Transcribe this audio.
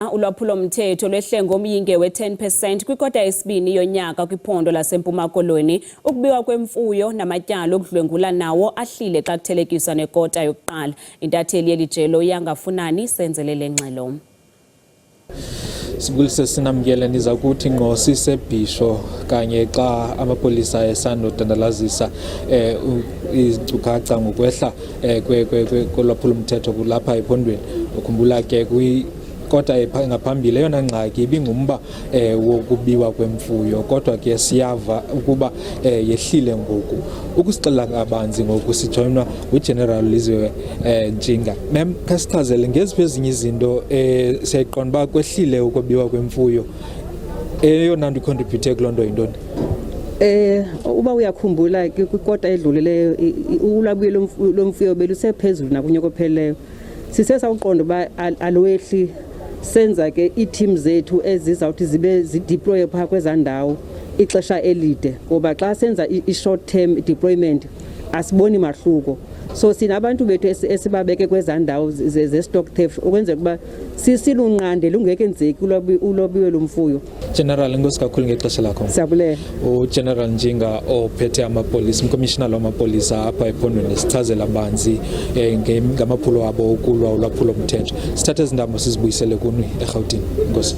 Ulwaphulo-mthetho lwehle ngomyinge we-10 percent kwikota yesibini yonyaka kwiphondo laseMpuma Koloni. Ukubiwa kwemfuyo namatyala okudlwengula nawo ahlile xa kuthelekiswa nekota yokuqala. Intatheli yeli jelo iyangafunani senzele le ngxelo. Sibulise sinamkele, niza kuthi ngqo siseBhisho kanye xa amapolisa esandodandalazisa izinkcukacha ngokwehla kolwaphulo-mthetho kulapha ephondweni. Ukhumbula ke kwikota engaphambili eyona ngxaki ibingumba wokubiwa kwemfuyo, kodwa ke siyava ukuba yehlile ngoku. Ukusixelela kabanzi ngoku sijoyinwa nguGeneral Liziwe Ntshinga. Ma'am, khasichazele ngeziphi ezinye izinto. Siyayiqonda uba kwehlile ukwabiwa kwemfuyo, eyona nto icontribute kuloo nto yintoni? Uba uyakhumbula kwikota edlulileyo, ulwabiwo lwemfuyo belusephezulu nakunyaka ophelileyo. Sise sawuqonda uba alwehli, senza ke ii-team zethu ezizawuthi zibe zideploye phaa kwezaa ndawo ixesha elide, ngoba xa senza i-short term deployment asiboni mahluko. So sinabantu bethu esibabeke kwezaa ndawo ze-stock theft ukwenzela ukuba silunqande lungekenzeki ulwabiwo lomfuyo. General, enkosi kakhulu ngexesha lakho. Siyabulela. UGeneral Ntshinga ophethe amapolisa, umkomishinala wamapolisa apha ephondweni, sichazela banzi ngamaphulo abo okulwa ulwaphulo mthetho. Sithathe ezi ntambo sizibuyisele kuni eRhawutini. Enkosi.